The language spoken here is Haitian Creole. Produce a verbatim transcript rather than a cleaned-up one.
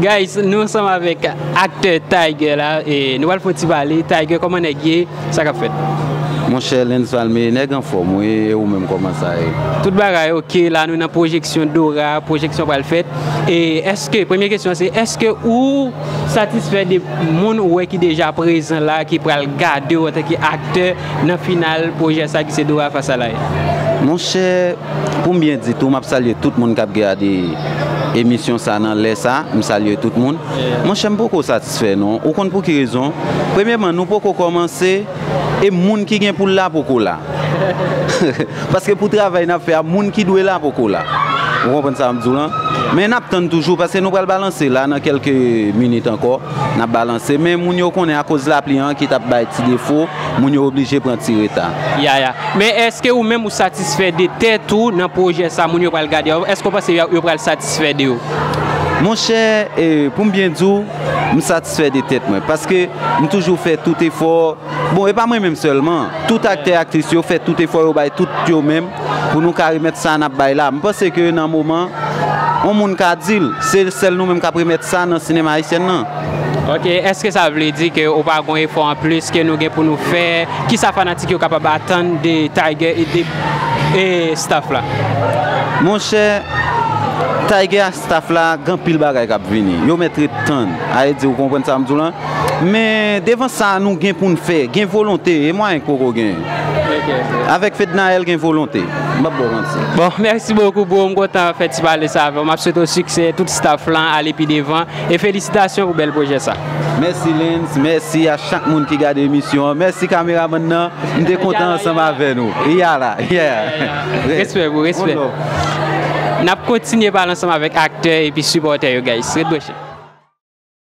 Guys, nou ansanm avèk aktè Tiger la, e nou pral fè yon ti pale. Tiger, kòman nèg ye? Sa k ap fèt? Monchè Lens Valmé, nèg anfòm wi, e ou menm kòman sa ye? Tout bagay oke la, nou nan pwojeksyon Dora, pwojeksyon pral fèt. E èske, premye kesyon se, èske ou satisfè de moun ou wè ki deja prezan la, ki pral gade w antanke aktè nan final pwojè sa ki se Dora Fas a la ye? Monchè, pou m byen di tou, m ap salye tout moun k ap gade emisyon sa nan lè sa, m salye tout moun. Monchè, m poko satisfè non. Ou konn pou ki rezon? Premyèman, nou poko kòmanse e moun ki gen pou l la poko la. Paske pou travay n ap fè a, moun ki dwe la poko la. Ou konprann sa m di w lan? Men n ap tann toujou, paske nou pral balanse la nan kèlke minit ankò. N ap balanse, men moun yo konnen akoz lapli an ki t ap bay ti defo, moun yo oblije pran ti reta. Ya, ya. Men èske ou menm ou satisfè de tèt ou nan pwojè sa moun yo pral gade a? Èske w panse yo, yo pral satisfè de ou? Monchè, e, pou m byen di w, m satisfè de tèt mwen, paske m toujou fè tout efò. Bon, e pa mwen menm sèlman. Tout aktè, aktris yo fè tout efò yo bay tout yo menm pou nou ka remèt sa n ap bay la. M panse ke nan moman, yon moun ka di l, se sèl nou menm k ap remèt sa nan sinema ayisyèn nan. Ok, èske sa vle di ke ou pa gon efò anplis ke nou gen pou nou fè? Kisa fanatik yo kapab atann de Tiger e de e staff la? Monchè, Tiger ak staff la, gen anpil bagay k ap vini. Yo mèt ret tann. A vle di, ou konprann sa m di w lan? Men devan sa nou gen pou n fè, gen volonte, e mwayen k poko gen. Avèk Fednaelle gen volonte. M p ap ba w manti. Bon, mèsi bokou bro, m kontan fè ti pale sa avè w. M ap swete w siksè, tout staff lan ale pi devan. E felisitasyon pou bèl pwojè sa. Mèsi Lens, mèsi a chak moun ki gade emisyon an. Mèsi kameramann nan, m te kontan ansanm avè nou. Yala, yeah. Respè bro, respè. One love. N ap kontinye pale ansanm avèk aktè epi sipòtè yo, guys. Ret branche.